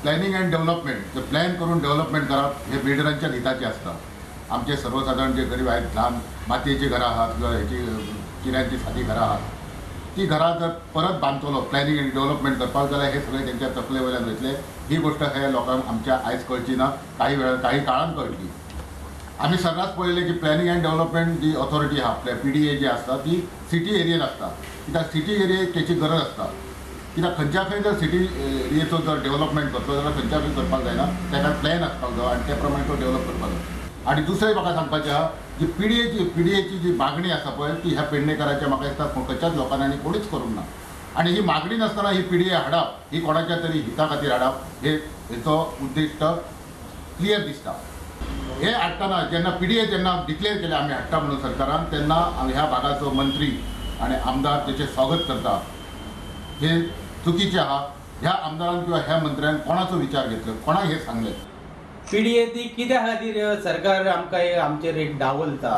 Planning and development J plan करून development करप हे बिल्डरांच्या हिताचे आसता. आमचे सर्वसाधारण जे गरीब आहेत, ल्हान मातयेची घरां आहात किंवा हेची चिऱ्यांची सादी घरां आहात, ती घरां जर परत बांदतलो प्लॅनिंग आनी डेव्हलपमेंट करपाक जाल्यार हे सगळे तेंच्या तकले वयल्यान वयतले. ही गोश्ट हे लोकांक आमच्या आयज कळची ना, काही वेळ काही काळान कळटली. आमी सर्रास पळयलें की प्लॅनिंग अँड डेव्हलपमेंट जी ऑथॉरिटी आहा, PDA जी आसता ती सिटी एरियेन आसता. कित्याक सिटी एरियेक तेची गरज आसता. कित्याक खंयच्या खंय जर सिटी एरियेचो जर डेव्हलपमेंट करतलो जाल्यार खंयच्या खंय करपाक जायना, ताका प्लॅन आसपाक जाय आनी ते प्रमाणे तो डेव्हलप करपाक जाय. आनी दुसरें म्हाका सांगपाचें आहा, जी PDAची जी मागणी आसा पळय ती ह्या पेडणेकाराच्या म्हाका दिसता खंयच्याच लोकांनी आनी कोणीच करूंक ना. आनी ही मागणी नासतना ही PDA हाडप ही कोणाच्या तरी हिता खातीर हाडप हे हेचो उद्दिश्ट क्लियर दिसता. हे हाडटना जेन्ना PDA जेन्ना डिक्लेअर केले आमी हाडटा म्हणून सरकारान, तेन्ना ह्या भागाचो मंत्री आनी आमदार तेचें स्वागत करता, हे चुकीचें आहा. ह्या आमदारान किंवा ह्या मंत्र्यान कोणाचो विचार घेतलो, कोणाक हें सांगलें? PDA ती कित्या खातीर सरकार आमकां आमचेर एक डावलता,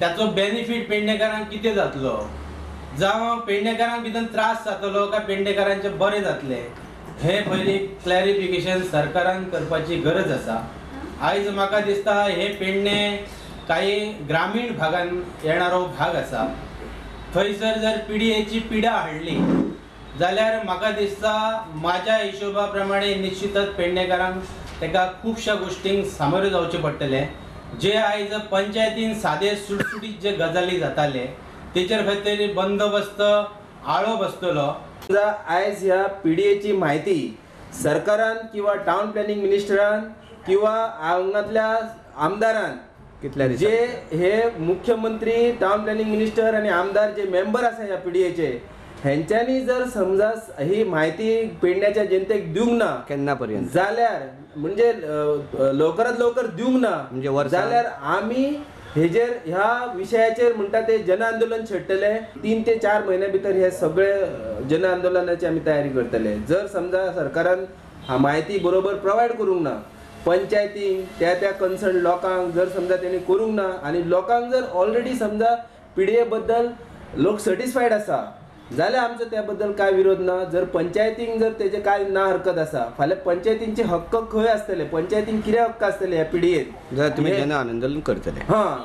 ताचो बेनिफीट पेडणेकारांक कितें जातलो, जावं पेडणेकारांक भितर त्रास जातलो काय पेडणेकारांचें बरें जातलें, हें पयलीं क्लॅरिफिकेशन सरकारान करपाची गरज आसा. आयज म्हाका दिसता हे पेडणे काही ग्रामीण भागान येणारो भाग आसा, थंयसर जर PDAची पिडा हाडली जाल्यार म्हाका दिसता म्हाज्या हिशोबा प्रमाणे निश्चितच पेडणेकारांक ताका खुबश्या गोश्टींक सामोरें जावचें पडटलें. जे आयज पंचायतीन सादे सुटसुटीत जे गजाली जाताले तेचेर खंय तरी बंदोबस्त आळो बसतलो. समजा आयज ह्या PDAची म्हायती सरकारान किंवा टावन प्लॅनिंग मिनिस्टरान किंवा हांगातल्या आमदारान कितल्या जे हे मुख्यमंत्री, टावन प्लॅनिंग मिनिस्टर आनी आमदार जे मेंबर आसा ह्या PDAचे, हेंच्यांनी जर समजा ही म्हायती पेडण्याच्या जनतेक दिवंक ना केन्ना पर्यंत जाल्यार म्हणजे लवकरात लवकर दिवंक ना म्हणजे जाल्यार आमी हेजेर ह्या विशयाचेर म्हणटा ते जन आंदोलन छेडटले. 3 ते 4 म्हयन्या भितर हे सगळे जन आंदोलनाची आमी तयारी करतले. जर समजा सरकारान म्हायती बरोबर प्रोवायड करूंक ना पंचायतींक, त्या त्या कन्सर्न लोकांक जर समजा तेणी करूंक ना आनी लोकांक जर ऑलरेडी समजा PDA बद्दल लोक सॅटिस्फायड आसा जाल्यार आमचो त्या बद्दल काय विरोध ना. जर पंचायतींक जर तेजे काय ना हरकत आसा, फाल्यां पंचायतींचे हक्क खंय आसतले, पंचायतींक कितें हक्क आसतले ह्या PDAन जर तुमी जन आंदोलन करतले. हां,